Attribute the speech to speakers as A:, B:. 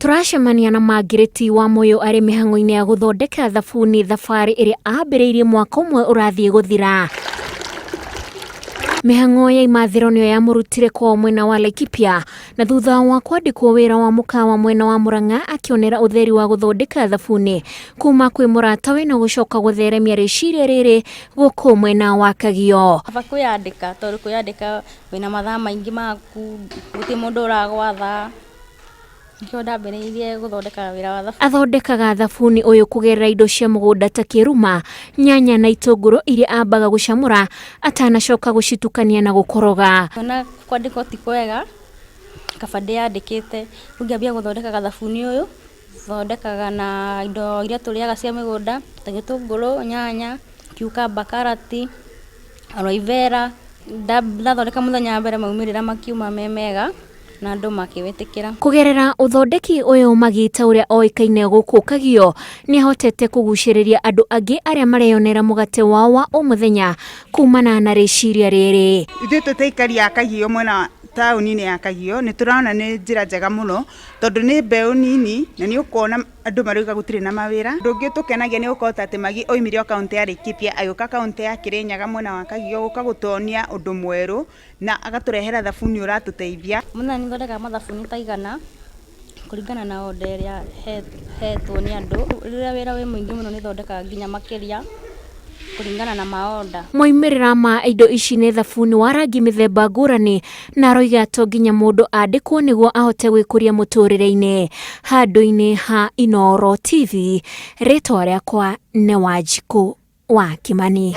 A: Tũracemania na Margaret wa Moyo arĩ mĩhang'o-inĩ ya gũthondeka thabuni, thabarĩ ĩrĩa ambĩrĩirie mwaka ũmwe ũrathiĩ gũthira. Mĩhang'o ya imathĩro nĩyo yamũrutire kwao mwena wa Laikipia, na thutha wa kwandĩkwo wĩra wa mũkawa mwena wa Murang'a akĩonera ũtheri wa gũthondeka thabuni kuma kwĩ mũratawe na gũcoka gũtheremia rĩciria rĩrĩ gũkũ mwena wa Kagio.
B: Kaba kwĩyandĩka tondũ kwĩyandĩka wĩna mathaa maingĩ maku, gũtirĩ mũndũ ũragwatha. Nĩkĩo ndambĩrĩirie gũthondeka wĩra wa thabuni.
A: Athondekaga thabuni ũyũ kũgerera indo cia mũgũnda ta kĩruma, nyanya na itũngũrũ iria ambaga gũcamũra atanacoka gũcitukania na gũkoroga.
B: Ona kwandĩkwo ti kwega, kaba ndĩyandĩkĩte. Rĩu ngĩambia gũthondeka gathabuni ũyũ, thondekaga na indo iria tũrĩaga cia mĩgũnda ta gĩtũngũrũ, nyanya, cucumber, karati, aloe vera. Ndathondeka mũthenya wa mbere maumĩrĩra makiuma me mega na andũ makĩwĩtĩkĩra.
A: Kũgerera ũthondeki ũyũ Magita ũrĩa oĩkaine gũkũ Kagio nĩahotete kũgucĩrĩria andũ angĩ arĩa mareyonera mũgate wao wa o mũthenya kumana na rĩciria rĩrĩ.
C: Ithuĩ twĩ ta aikari a Kagio mwena taũni-inĩ ya Kagio nĩ tũrona nĩ njĩra njega mũno tondũ nĩ mbeũ nini na nĩ ũkuona andũ marauga gũtirĩ na mawĩra. Ũndũ ũngĩ ũtũkenagia nĩ gũkorwo ta atĩ Magi oimire o kaũntĩ ya Laikipia agĩũka kaũntĩ ya Kĩrĩnyaga mwena wa Kagio gũka gũtuonia ũndũ mwerũ na agatũrehera thabuni ũratũteithia.
B: Mũthenya nĩ thondekaga mathabuni ta 100 kũringana na order ĩrĩa hetwo nĩ andũ. Rĩrĩa wĩra wĩ mũingĩ mũno nĩ thondekaga nginya makĩria kũringana na maorder.
A: Moimĩrĩra ma indo ici nĩ thabuni wa rangi mĩthemba ngũrani na aroiga to nginya mũndũ andĩkwo nĩguo ahote gwĩkũria mũtũrĩre-inĩ. Handũ-inĩ ha Inooro TV, rĩtwa rĩakwa nĩ Wanjikũ wa Kimani.